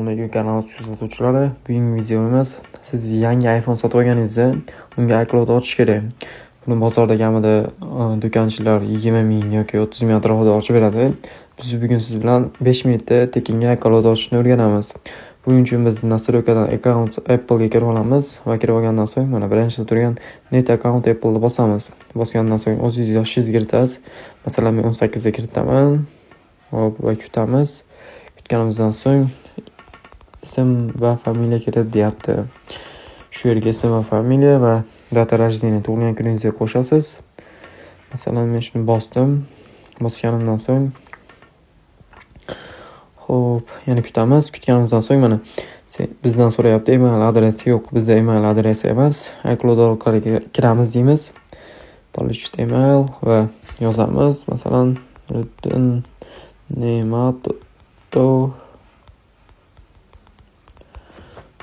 Alaykum kanal kuzatuvchilari. Bugungi videomiz siz yangi iPhone sotib olganingizda unga iCloud ochish kerak. Buni bozorda kamida do'konchilar 20 ming yoki 30 ming atrofida ochib beradi. Biz bugun siz bilan 5 minutda tekinga iCloud ochishni o'rganamiz. Buning uchun biz настройка dan Account Apple'ga kirib olamiz va kirib olgandan so'ng mana birinchida turgan Net Account Apple'ni bosamiz. Bosgandan so'ng o'zingiz yoshingizni kiritasiz. Masalan, men 18 ga kiritaman. Hop, va kutamiz. Kutganimizdan so'ng ism va familiya kirit deyapti. Shu yerga ism va familiya va дата рождения, tug'ilgan kuningizni qo'shasiz. Masalan, men shuni bosdim. Bosganimdan so'ng xo'p, yana kutamiz. Kutganimizdan so'ng mana bizdan so'rayapti email adresi yo'q. Bizda email adresi emas. iCloud orqali kiramiz deymiz. Получить email va yozamiz. Masalan, Nuriddin Ne'matov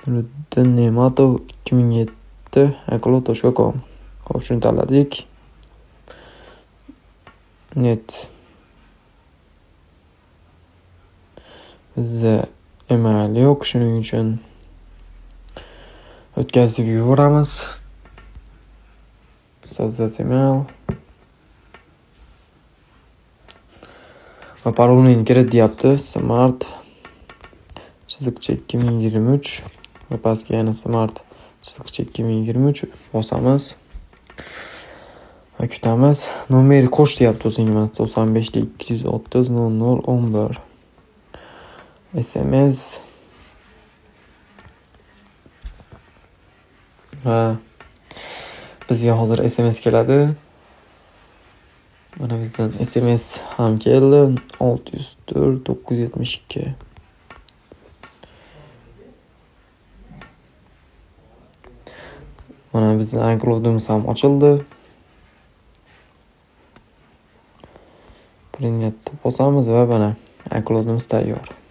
Nuriddin Ne'matov 2007 icloud.com. Xo'p, shuni tanladik. Net. Bizda email yo'q, shuning uchun o'tkazib yuboramiz. Создать email. Va parolni kirit deyapti. Smart chiziqcha 2023 va pastga yana smart chiziqcha 2023 bosamiz. Va kutamiz. Nomer qo'sh deyapti o'zingga mana 95 230 00 11. SMS va bizga hozir SMS keladi. Mana bizdan SMS ham keldi. 604 972. Mana bizning iCloud'imiz ham ochildi. Принять bosamiz va mana iCloud'imiz tayyor.